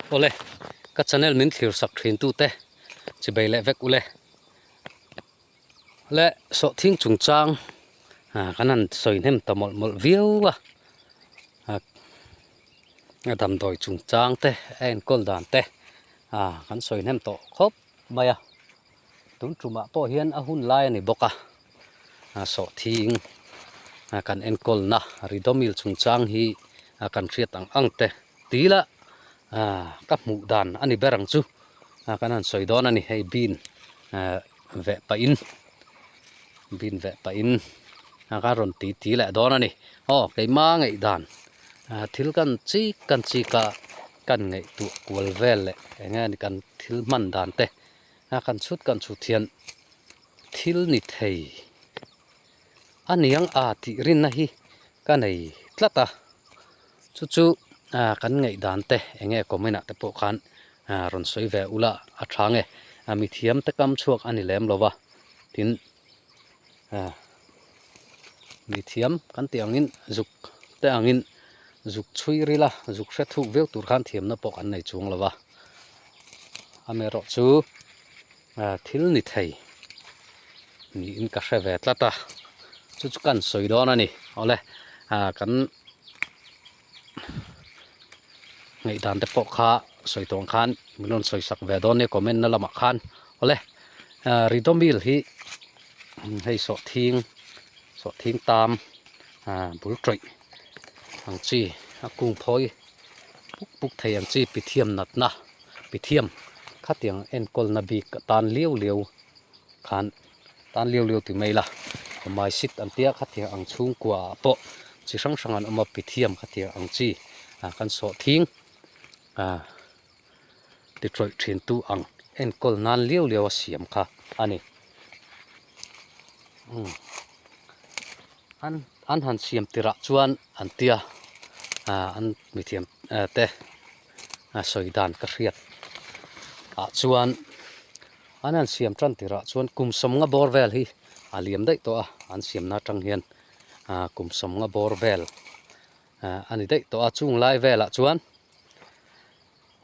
Awle, ka channel min thlir sak thin tute chibei leh vek ule. Le sawhthing chungchang kan han sawi hnem ta mawlh mawlh viau a, a damdawi chungchang te a enkawl dan te kan sawi hnem tawh khawp mai a. Tun tumah pawh hian a hun lai a ni bawk a, sawhthing kan enkawlna Ridomil chungchang hi kan hriat ang ang te tila ka hmuh dan a ni ber ang chu kan han sawi dawn a ni. Hei bean veh pahin bean veh pahin ka rawn ti ti leh dawn a ni. Aw keima ngaihdan thil kan chik kan chik a kan ngaihtuah kual vel leh eng nge ni kan thil hman dan te a kan chhut kan chhut hian thil ni thei a niang a tih rinna hi ka nei tlat a chu chu kan ngaihdan te eng nge comment ah te pawh khan rawn sawi ve ula a tha nge mithiam te kam chhuak a ni lem lo va tin mithiam kan tih angin zuk te angin zuk chhui ril a zuk hre thuk viau tur khan thiamna pawh kan nei chuang lo va. Amaherawhchu thil ni thei niin ka hre ve tlat a, chu chu kan sawi dawn a ni. Awle kan ngaihdan te pawh kha sawi tawh ang khan min rawn sawi sak ve dawn nia comment na lamah khan. Awle Ridomil hi hei sawhthing sawhthing tam bul tawih ang chi a kung phawi puk puk thei ang chi pithiam natna pithiam khatiang enkawlna bik tan liau liau khan tan liau liau ti mai la maisit an tia khatiang ang chhungkua ah pawh chi hrang hrang an awm a pithiam khatiang ang chi ah kan sawh thing ah ti tawih thin tu ang enkawl nan liau liau a siam kha a ni umm. An an han siam tirah chuan an tia ah an mithiam te a sawi dan ka hriat ah chuan an han siam tan tirah chuan kum sawmnga bawr vel hi a liam daih tawh a an siamna atang hian ah kum sawmnga bawr vel ah a ni daih tawh a chung lai velah chuan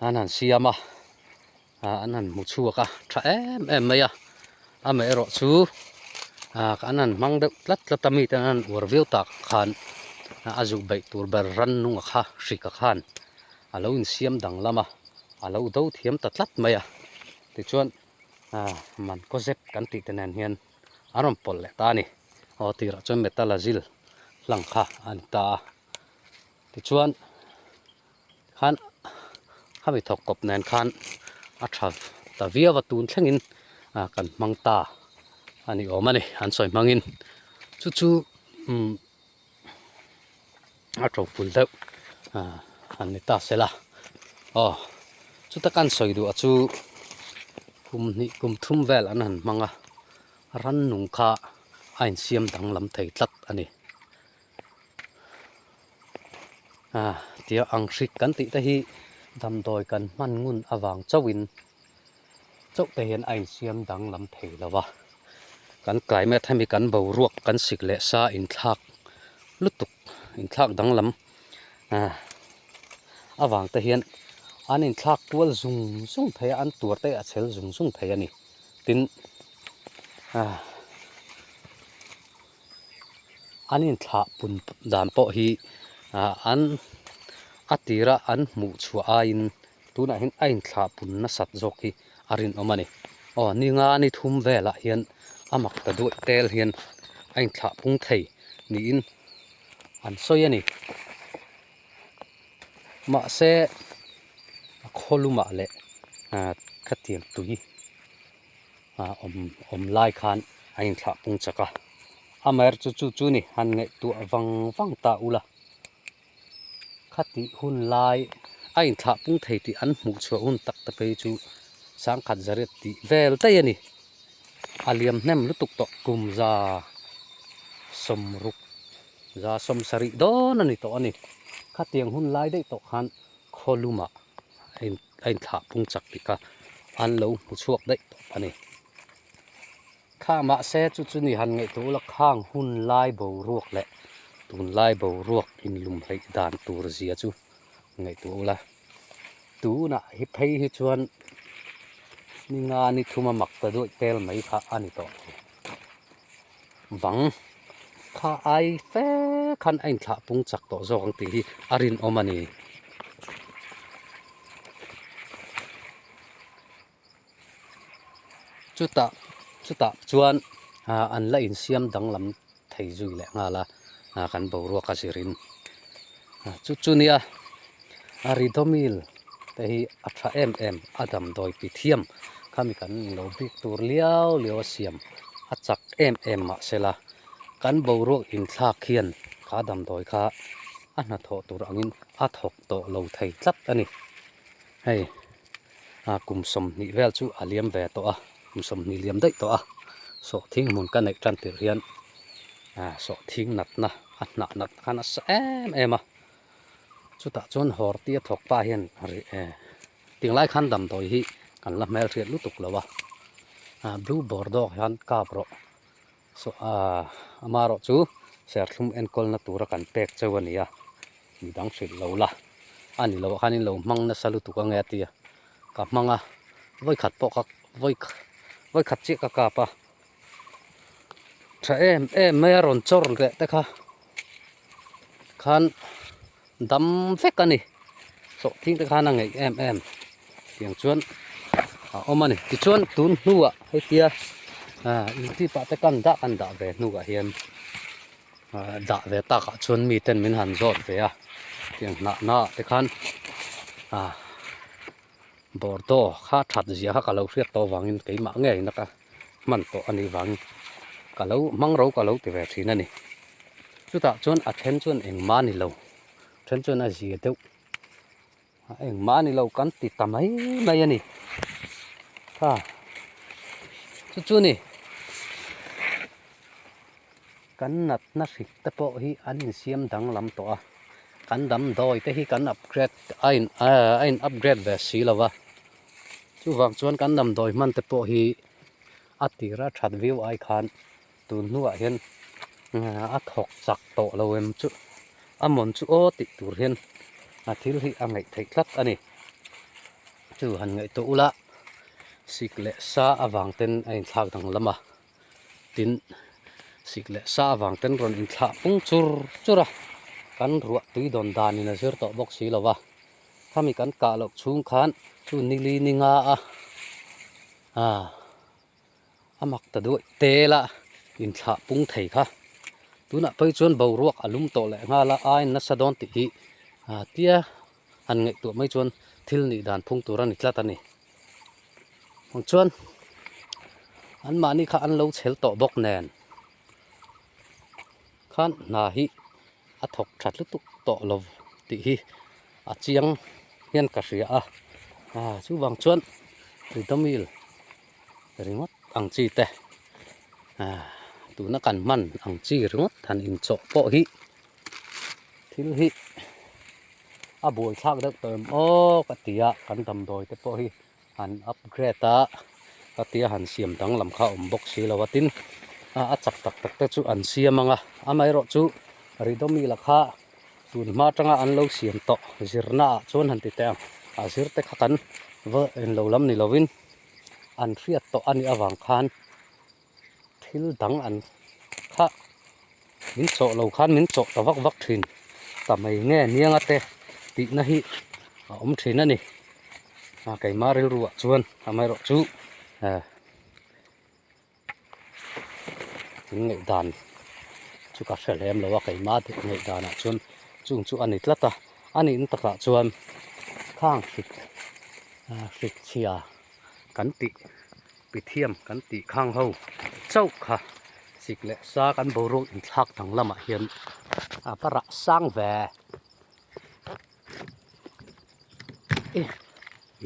an han siam a. ah an han hmu chhuak a tha em em mai a amaherawh chu ah an han hmang deuh tlat tlat a mite an han uar viau tak khan a zuk beih tur ber rannunga kha hrika khan a lo insiam danglam a a lo do thiam ta tlat mai a tichuan ah man kaw zep kan tih te nen hian a rawn pawlh leh ta a ni aw tirah chuan metalazil hlang kha a ni ta a tichuan. khan khami thawk kawp nen khan a tha ta viau a tun thlengin ah kan hmang ta a ni awm a ni an sawi hmangin chu chu umm a to pul deuh ah an ni ta sela aw chuta kan sawi duh a chu kum hnih kum thum vel an han hmang a rannung kha a insiam danglam thei tlat a ni. Ah tia ang hrik kan tih te hi damdawi kan hman ngun avang chauhin chauh te hian a insiam danglam thei lo va, kan climate hemi kan boruak kan sik leh sa inthlak lutuk inthlak danglam ah avang te hian an inthlak kual zung zung thei a an tuar te a chhel zung zung thei a ni tin ah. An inthlah pun dan pawh hi an a tira an hmuh chhuah aiin tunah hian a inthlah pun nasat zawk hi a rinawm a ni. Aw ni nga ni thum velah hian a mak ta duai tel hian a inthlah pung thei niin an sawi a ni. Mahse a khawlumah leh khatiang tui. Awm awm lai khan a inthlah pung chak a, amaherawhchu chu chu ni han ngaihtuah vang vang ta ula, khatih hun lai a inthlah pung thei tih an hmuh chhuah hun tak te phei chu sangkhat zariat tih vel daih a ni, a liam hnem lutuk tawh kum za sawmruk za sawmsarih dawn a ni tawh a ni, khatiang hun lai daih tawh khan khawlumah a inthlah pung chak tih kha an lo hmu chhuak daih tawh a ni. Kha mahse chu chu ni han ngaihtuah ula khang hun lai boruak leh tunlai boruak inlum hleih dan tur zia chu ngaihtuah ula. Tunah hi phei hi chuan ni nga ni thuma mak ta duaih tel mai kha a ni tawh lo. Vang kha ai fe khan a inthlah pung chak tawh zawk ang tih hi a rinawm a ni. Chutah chutah chuan an la insiam danglam thei zui leh nghal a kan boruak a zirin chu chu nia a ridomil te hi a tha em em a damdawi pi thiam khami kan lo bik tur liau liau a siam a chak em em mahsela kan boruak inthlak hian kha damdawi kha a hnathawh tur angin a thawk tawh lo thei tlat a ni hei. A kum 20 vel chu a liam ve tawh a, kum 20 liam daih tawh a, sawhthing hmun ka neih tan tirh hian sawhthing natna a hnah nat kha nasa em em a, chutah chuan hawrti a thawk pa hian tinglai khan damdawi hi kan la hmelhriat lutuk lo a, blue bordeaux hian kap rawh saw amaherawh chu serthlum enkawlna tura kan pek cheu a ni a. Midang hrilh lo la, a ni loh khan in lo hmang nasa lutuk ange a ti a, ka hmang a, vawikhat pawh ka vawi vawikhat chiah ka kap a, tha em em mai a rawn chawr leh te kha khan dam vek a ni, sawhthing te khan a ngeih em em tiang chuan a awm a ni, tichuan tun hnuah hetia youtube ah te kan dah kan dah ve hnuah hian. Dah ve takah chuan miten min han zawt ve a, tiang hnah naah te khan ah Bordeaux kha that zia kha ka lo hriat tawh avangin keimah ngeiin a ka hman tawh a nih vangin ka lo hmang ro ka lo ti ve thin a ni. Chutah chuan a then chuan engmah a ni lo, then chuan a zia deuh a engmah a ni lo kan ti ta mai mai a ni. Kha chu chu a ni. Kan natna hrik te pawh hi an insiam danglam tawh a, kan damdawi te hi kan upgrade a in a in upgrade ve si lo va, chuvang chuan kan damdawi hman te pawh hi a tira that viau ai khan tun hnuah hian a thawk chak tawh lo em chu a mawn chu aw tih tur hian a thil hi a ngaih theih tlat a ni. Chu han ngaihtuah ula sik leh sa avang ten a inthlak danglam a. Tin, sik leh sa avang ten rawn inthlah pung chur chur a, kan ruah tui dawn danin a zir tawh bawk si lo va, khami kan kah loh chhung khan chu nili ni nga a, ah, a mak ta duaih tel a inthlah pung thei kha. Tunah phei chuan boruak a lum tawh leh nghal a, a in nasa dawn tih hi tia han ngaihtuah mai chuan thil nih dan phung tur a ni tlat a ni. Chuan anmahni kha an lo chhel tawh bawk nen khan hna hi a thawk tha lutuk tawh lo tih hi a chiang hian ka hria a, chuvang chuan Ridomil ringawt ang chi te tuna kan hman ang chi ringawt han inchawh pawh hi thil hi a buaithlak deuh tawh em aw ka ti a, kan damdawi te pawh hi an upgrade a ka tia han siam danglam kha a awm bawk si lo a tin a chak tak tak te chu an siam ang a amaherawh chu Ridomil-a kha tun hma atanga an lo siam tawh zirna ah chuan han ti teh ang a zir te kha kan va enlo lam ni lovin an hriat tawh a nih avang khan thil dang an kha min chawh lo khan min chawh ta vak vak thin ta mai nge nianga te tihna hi a awm thin a ni a keima rilru ah chuan amaherawh chu eh in ngaihdan chu ka hre hlem lo a keima ngaihdan ah chuan chung chu a ni tlat a a nihna takah chuan khang hrik hrik chhia kan tih. Pithiam kan tih khang ho chauh kha sik leh sa kan boruak inthlak dang lamah hian a va rah sang ve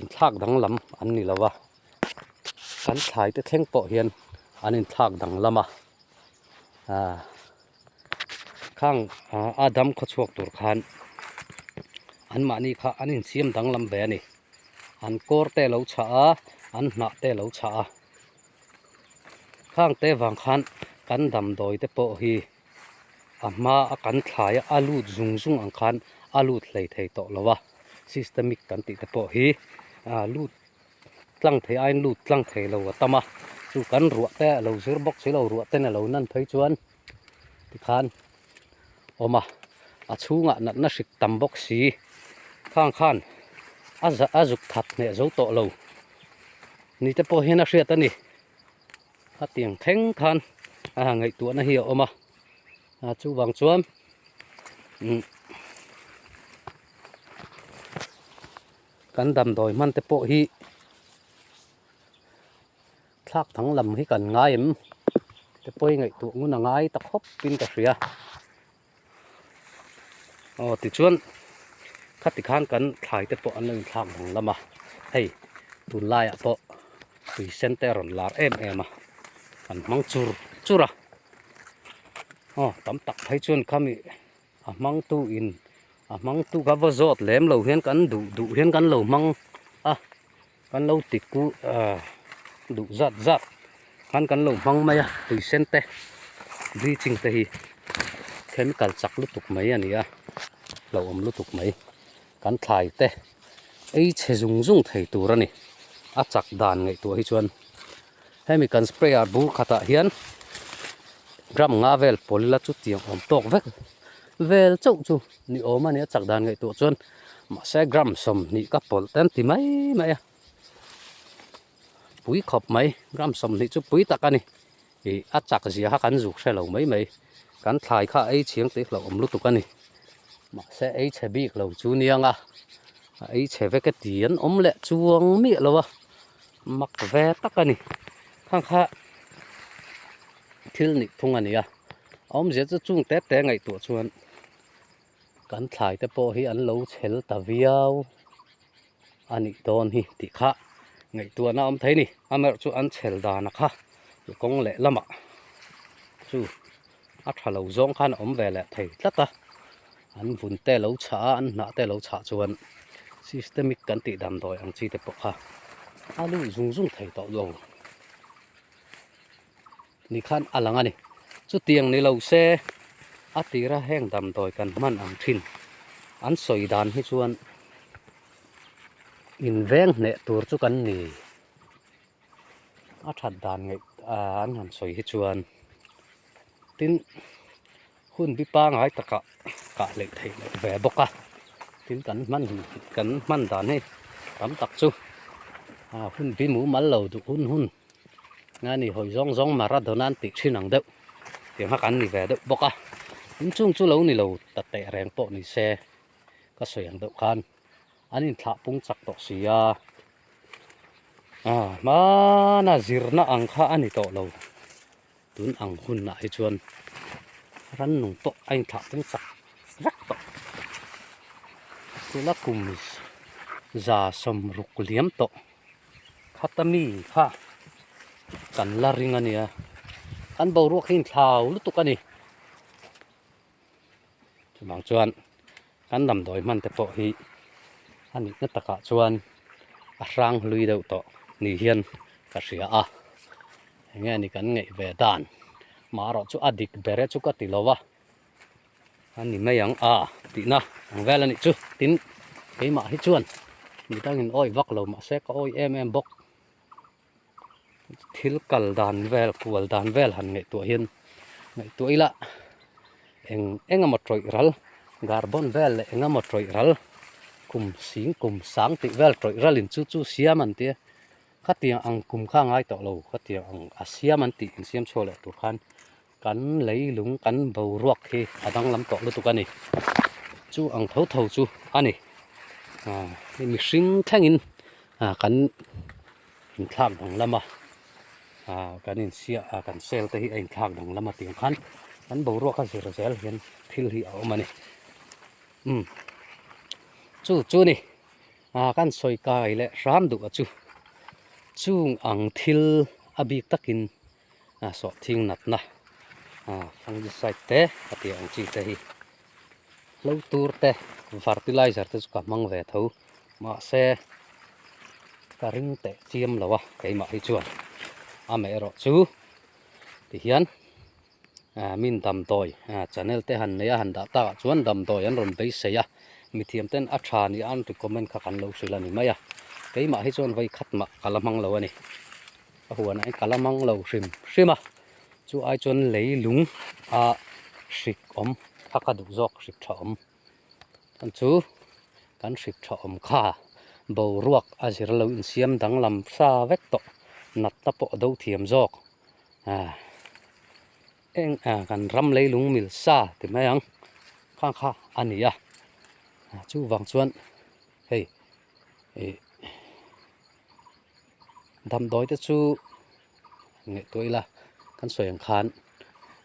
inthlak danglam an ni lo va kan thlai te thleng pawh hian an inthlak danglam a ah khang a dam khawchhuak tur khan anmahni kha an insiam danglam ve a ni. An kawr te lo chhah a, an hnah te lo chhah a. Khang te vang khan kan damdawi te pawh hi a hma a kan thlai a, a lut zung zung ang khan a lut hlei thei tawh lo a. Systemic kan tih te pawh hi lut tlang thei aiin lut tlang thei lo a tam a, chu kan ruah te a lo zir bawk si lo, ruah ten a lo nan phei chuan tikhan awm a, a chhungah natna hrik tam bawk si khang khan a za a zuk that hneh zo tawh lo ni te pawh hian a hriat a ni. Hetiang thleng khan a ngaihtuahna hi a awm a, chuvang chuan umm kan damdawi hman te pawh hi thlak thang lam hi kan ngai em te pawh hi ngaihtuah ngun a ngai ta khawp in ka hria. Aw tichuan khati khan kan thlai te pawh an lo inthlak dang lam a, hei tunlaiah pawh tui sen te a rawn lar em em a, an hmang chur chur a, aw tam tak phei chuan khami a hmangtu in a hmangtu kha va zawt lem lo hian kan duh duh hian kan lo hmang a. Kan lo ti ku ah duh zat zat khan kan lo hmang mai a tui sen te bleaching te hi chemical chak lutuk mai a ni a hlauhawm lutuk mai kan thlai te ei chhe zung zung thei tur a ni a chak dan ngaihtuah hi chuan hemi kan spray ah bur khatah hian gram nga vel pawl ila chutiang awm tawk vek vel chauh chu ni awm a ni a chak dan ngaihtuah chuan mahse gram 20 ka pawlh te an ti mai mai a pui khawp mai gram 20 chu pui tak a ni ih a chak zia kha kan zuk hre lo mai mai kan thlai kha ei chhiang tih hlauhawm lutuk a ni mahse ei chhe bik lo chu niang a a ei chhe vek e ti an awm leh chuang miah lo a mak ve tak a ni khang kha thil nih phung a ni a a awmzia chu chung te te ngaihtuah chuan kan thlai te pawh hi an lo chhel ta viau a nih dawn hi tih kha ngaihtuahna a awm thei a ni amaherawhchu chu an chhel dan a kha kawng leh lamah chu a tha lo zawng khan a awm ve leh thei tlat a an vun te lo chhah a an hnah te lo chhah chuan systemic kan tih damdawi ang chi te pawh kha a lut zung zung thei tawh lo. Ni khan a lang a ni. Chutiang ni lo se a tira heng damdawi kan hman ang thin an sawi dan hi chuan inveng hneh tur chu kan ni. A that dan ngaih an han sawi hi chuan tin hun bi pangai takah kah hleih theih loh ve bawk a tin kan hman kan hman dan hi tam tak chu hun bi mumal lo duh hun hun. Nga ni hawi zawng zawng Maradona an tih thin ang deuh tiang kha kan ni ve deuh bawk a inchung chu lo ni lo ta teh reng pawh ni se ka sawi ang deuh khan an inthlah pung chak tawh si a ah hmana zirna ang kha a ni tawh lo tun ang hunah hi chuan rannung pawh a inthlah pung chak vek tawh tuna kum 160 liam tawh. Khata mi kha kan la ring a nia kan boruak hi inthlau lutuk a ni chuvang chuan kan damdawi hman te pawh hi a nihna takah chuan a hrang hlui deuh tawh ni hian ka hria a enge ni kan ngaih ve dan marawh chu a dik ber e chu ka ti lo a. A ni mai ang a tihna ang vel a nih chu tin keimah hi chuan midangin awih vak lo mahse ka awih em em bawk thil kal dan vel kual dan vel han ngaihtuah hian ngaihtuah ila eng eng emaw tawih ral carbon vel leh eng emaw tawih ral kum sing kum sang tih vel tawih ral in chu chu siam an tia khatiang ang kum kha a ngai tawh lo khatiang ang a siam an tih insiam chhuak leh tur khan. Kan leilung kan boruak hi a danglam tawh lutuk a ni. Chu ang tho tho chu a ni. Ah mihring thlengin ah kan inthlak danglam a, ah kan insiah ah kan sel te hi a inthlak danglam a tih ang khan kan boruak a zir zel hian thil hi a awm a ni. Umm chu chu a ni. Ah kan sawi kai leh hram duh a chu. Chung ang thil a bik takin. a sawhthing natna ah fungicide te a tih ang chi te hi hlo tur te fertilizer te chu ka hmang ve tho mahse ka ring teh chiam lo a keimah hi chuan amaherawh chu tihian ah min damdawi ah channel te han nei a han dah takah chuan damdawi an rawn beisei a. Mithiam ten a tha nia an recommend kha kan lo hrilh a ni mai a, keimah hi chuan vawi khat mah ka la hmang lo a ni. Ka huanah hian ka la hmang lo hrim hrim a, chu ai chuan leilung a hrik awm kha ka duh zawk hrik tha awm. Chuan chu kan hrik tha awm kha boruak a zir lo insiam danglam sa vek tawh natna pawh a do thiam zawk ah eng ah kan ram leilung mil sa ti mai ang khang kha a ni a chuvang chuan hei ih damdawi te chu ngaihtuah ila kan sawi ang khan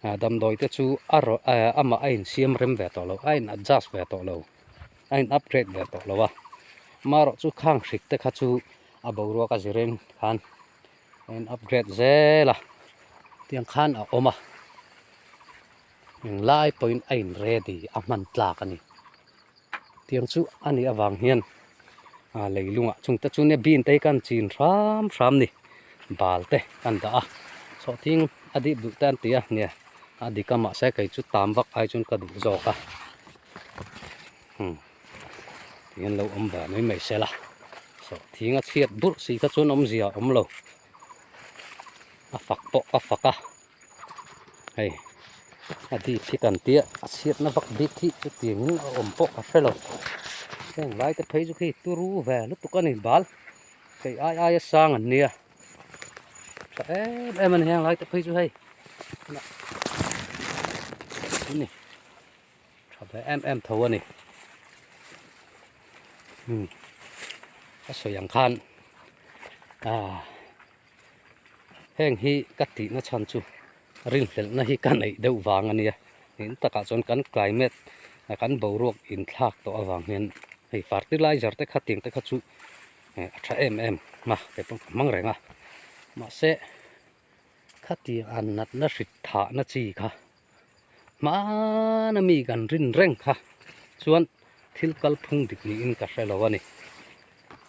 ah damdawi te chu a raw eh amah a insiam rem ve tawh lo a in adjust ve tawh lo a in upgrade ve tawh lo a amaherawh chu khang hrik te kha chu a boruak a zir in khan a in upgrade zel a tiang khan a awm a englai pawhin a in ready a hman tlak a ni tiang chu a nih avang hian ah leilungah chung te chu nia bean te hi kan chin hram hram ni bal te kan dah a sawhthing a dip duh te an ti a nia a dik a mahse kei chu tam vak ai chuan ka duh zawk a umm tihian lo awm ve mai mai se la sawhthing a chhiat burh si kha chuan awmzia a awm lo a fak pawh ka fak a. Hei a dip hi kan tia a chhiatna vak bik hi chutiangin a awm pawh ka hre lo heng lai te phei chu khi turu ve lutuk a ni bal kei ai aia sang an nia tha em em a ni heng lai te phei chu hei ni tha ve em em tho a ni umm a sawi ang khan ah. Heng hi ka tihna chhan chu rinhlelhna hi ka neih deuh vang a nia. Eng takah chuan kan climate kan boruak inthlak tawh avang hian hei fertilizer te kha tiang te kha chu a tha em em a kei pawh ka hmang reng a. Mahse khatiang an natna hrit thahna chi kha hmana mi kan rin reng kha chuan thil kalphung dik niin ka hre lo a ni.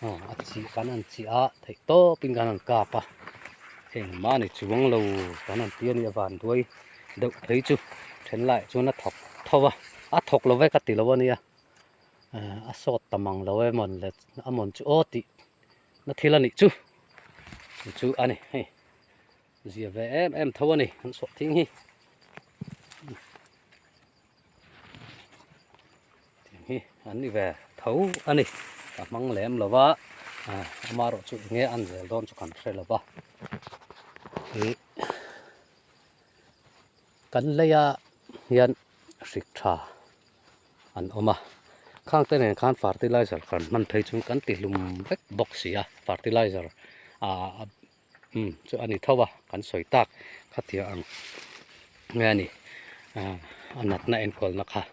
Aw a chi kan han chiah a theih tawpin kan han kap a engmah ni chuang lo kan han ti a ni a van duai deuh phei chu then laiah chuan a thawk tho a a thawk lo ve ka ti lo a nia a sawt ta mang lo emaw le a mawn chu aw tih na thil a nih chu chu chu a ni hei. Zia ve em em tho a ni an sawh thing hi thing hi an ni ve tho a ni ka hmang lem lo va amaherawh chu enge an zel dawn chu kan hre lo va ih kan leia hian hrik tha an awm a khang te nen khan fertilizer kan hman phei chuan kan ti hlum vek bawk si a fertilizer ah umm chu a ni tho a kan sawi tak khatia ang nge a ni ah a natna enkawlna kha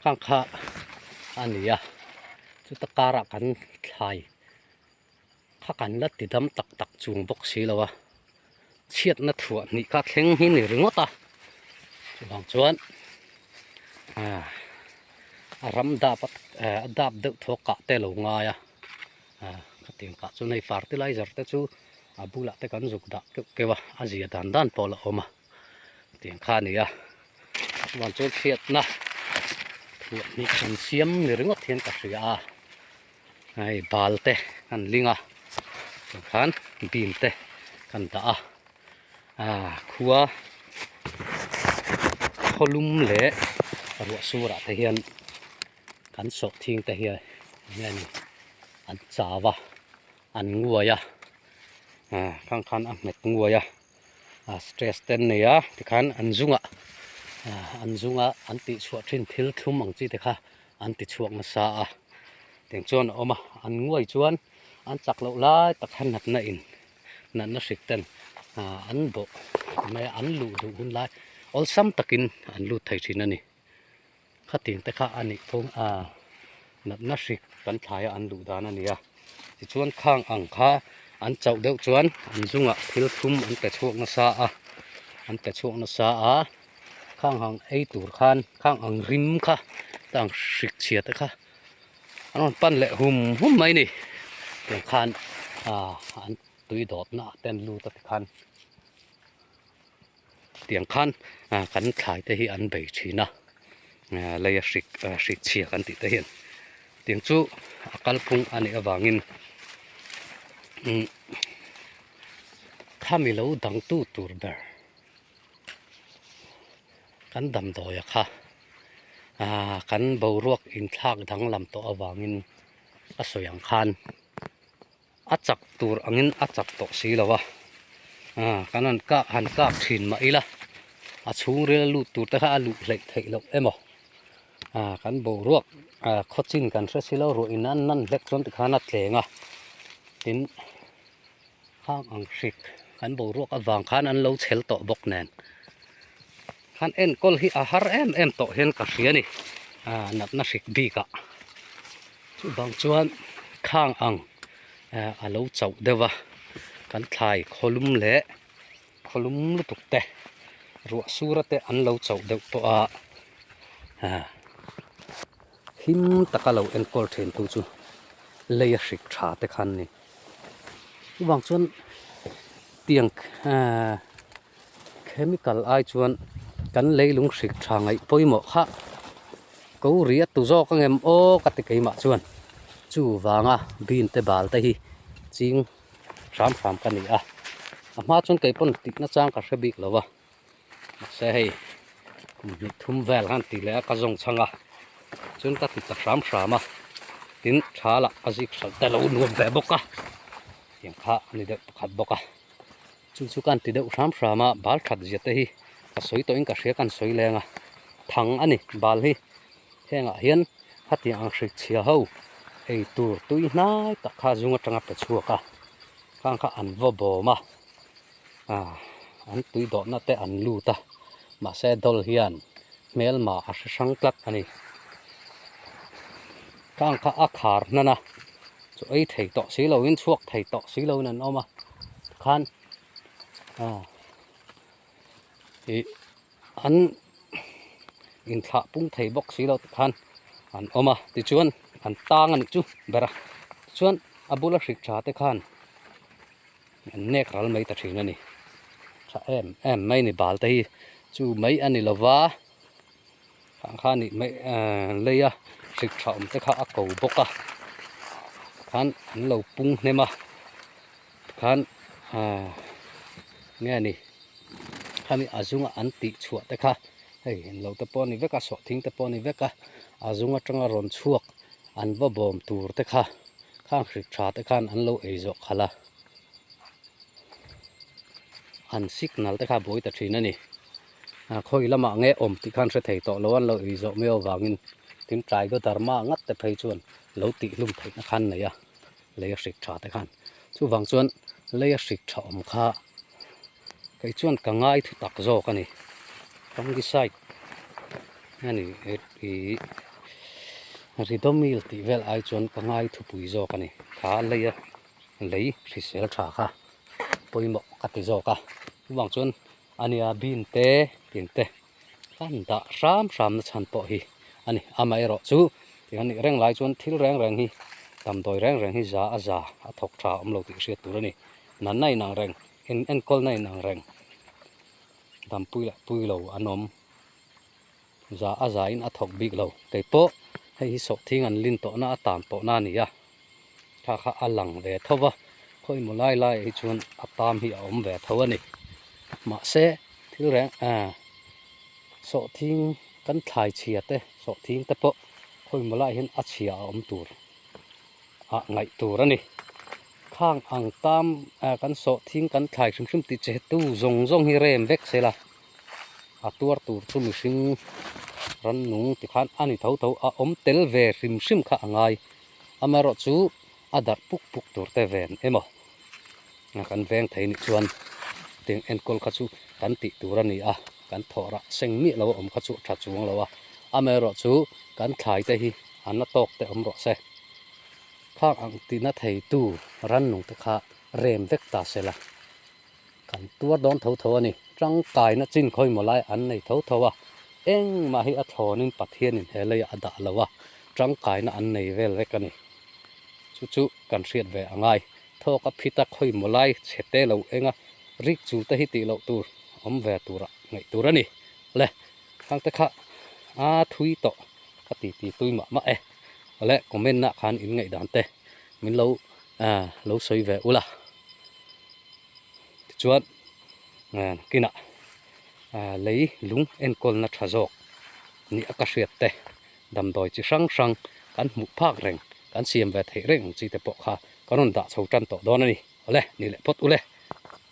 khang kha a ni a chuta karah kan thlai kha kan la ti dam tak tak chung bawk si lo a chhiatna thuah hnih kha thleng hi ni ringawt a chuvang chuan ah a ram dap a a dap deuh thaw kah te a lo ngai a. Ah khatiang kah chuan hei fertilizer te chu a bulah te kan zuk dah keuh keuh a a zia dan dan pawh a la awm a tiang kha a ni a chuan chuan chhiatna thuah hnih kan siam ni ringawt hian ka hria a hei bal te kan ling a tikhan bean te kan dah a ah khua khawlum leh ruah surah te hian. Kan sawhthing te hian enge ni an chau a an nguai a ah khang khan a nghet nguai a ah stress te an nei a tikhan an zungah ah an zunga an tih chhuah thin thil thlum ang chi te kha an ti chhuak nasa a tiang chuan a awm a an nguai chuan an chak loh lai tak khan natna in natna hrik ten ah an bawh mai a an luh duh hun lai awlsam takin an lut thei thin a ni. Khatin te kha a nih phung a, natna hrik kan thlai a an duh dan a ni a. Tichuan khang ang kha an chauh deuh chuan an zungah thil thlum an pe chhuak nasa a, an pe chhuak nasa a, khang ang ei tur khan khang ang rim kha tang hrik chhia te kha an rawn pan leh hum hum mai a ni. Tiang khan ah an tui dawtna ah te an lut a tikhan. Tiang khan kan thlai te hi an bei thin a, leia hrik hrik chhia kan tih te hian. Tiang chu a kalphung a nih avangin umm khami lo dangtu tur ber kan damdawi a kha ah kan boruak inthlak danglam tawh avangin a sawi ang khan a chak tur angin a chak tawh si lo a ah kan han kah han kak thin mah ila a chhungril a lut tur te kha a luh hleih theih loh emaw ah kan boruak ah khawchin kan hre si lo ruah in an nan hlek chuan tikhan a tleng a tin khang ang hrik kan boruak avang khan an lo chhel tawh bawk nen khan enkawl hi a har em em tawh hian ka hria a ni ah natna hrik bik ah. Chuvang chuan khang ang eh a lo chauh deuh a kan thlai khawlum leh khawlum lutuk te ruah sura te an lo chauh deuh tawh a ah him taka lo enkawl thin tu chu lei a hrik tha te khan a ni chuvang chuan tiang eh chemical ai chuan kan leilung hrik tha ngaih pawimawh kha ko ri a tu zawk ang em aw ka ti keimah chuan chuvanga bean te bal te hi ching hram hram ka ni a a hma chuan kei pawn tih na chang ka hre bik lo va mahse hei kum hnih thum vel khan tih leh a ka zawng chhang a chuan ka ti ta hram hram a tin tha lah ka zik hralh te lo nuam ve bawk a tiang kha a ni deuh pakhat bawk a. Chu chu kan ti deuh hram hram a, bal that zia te hi ka sawi tawhin ka hria kan sawi leng a, thang a ni bal hi hengah hian khatiang ang hrik chhia ho ei tur tui hnai tak kha zung atanga pe chhuak a, khang kha an vaw bawm a, ah an tui dawhna te an lut a, mahse dawl hian hmelma a hre hrang tlat a ni. Khang kha a khar hnan a, chu ei thei tawh si loin chhuak thei tawh si loin an awm a tikhan ah ih an inthlah pung thei bawk si lo tikhan an awm a tichuan an tang a nih chu ber a tichuan a bula hrik tha te khan an nek ral mai ta thin a ni tha em em mai ni bal te hi chu mai a ni lova. Khang kha nih mai ehh lei a hrik tha awm te kha a ko bawk a khan an lo pung hnem a tikhan ahh nge ni khami a zunga an tih chhuah te kha hei englo te pawh a ni vek a sawhthing te pawh a ni vek a a zung atanga rawn chhuak an va bawm tur te kha khang hrik tha te khan an lo ei zawh khalh a an signal te kha a buai ta thin a ni. A khawi lamah nge awm tih khan hre thei tawh lo an lo ei zawh mai avangin tin Trichoderma ngat te phei chuan lo tih hlum theihna khan nei a, lei a hrik tha te khan. Chuvang chuan lei a hrik tha awm kha kei chuan ka ngai thu tak zawk a ni. Fungicide a ni ih Ridomil tih vel ai chuan ka ngai thupui zawk a ni. Kha lei a lei hrisel tha kha pawimawh ka ti zawk a. Chuvang chuan A nia bean te tin te kan dah hram hram na chhan pawh hi a ni. Amaherawh chu ti han nih reng lai chuan thil reng reng hi damdawi reng reng hi za a za a thawk tha awm lo tih hriat tur a ni. Natna inang reng en enkawlna inang reng dampui leh pui lo an awm za a za in a thawk bik lo. Kei pawh hei hi sawhthing an lin tawhna a tan tawhna a ni a. Thla kha a lang ve tho va, khawimaw lai laiah hi chuan a tam hi a awm ve tho a ni. Mahse thil reng ah sawhthing kan thlai chhia te sawhthing te pawh khawimaw laiah hian a chhia a awm tur ah ngaih tur a ni. Khang ang tam ah kan sawhthing kan thlai hrim hrim tih che tu zawng zawng hi rem vek se la. A tuar tur chu mihring rannung tikhan a ni tho tho a awm tel ve hrim hrim kha a ngai. Amaherawh chu a darh puk puk tur te ven emaw kan veng thei nih chuan tiang enkawl kha chu kan tih tur a ni a, kan thawh rah seng miah lo a awm kha chu a tha chuang lo a. Amaherawh chu kan thlai te hi a na tawk te awm rawh se. Khang ang tihna theitu rannung te kha rem vek ta se la. Kan tuar dawn tho tho a ni. Tangkaina chin khawimaw lai an nei tho tho a, engmah hi a thlawnin Pathianin he leiah a dah lo a, tangkaina an nei vel vek a ni. Chu chu kan hriat ve a ngai. Thawk a phit a khawimaw lai chhe te lo eng a, rik chu te hi tih loh tur awm ve tura ngaih tur a ni. Le, khangte kha a thui tawh ka ti ti tui mah mah e. Awle comment ah khan in ngaihdan te min lo lo sawi ve ula. Tichuan nakinah lei lung enkawlna tha zawk nih a ka hriat te damdawi chi hrang hrang kan hmuh phak reng kan siam ve theih reng ang chi te pawh kha ka rawn dah chho tan tawh dawn a ni. Awle ni leh phawt ule.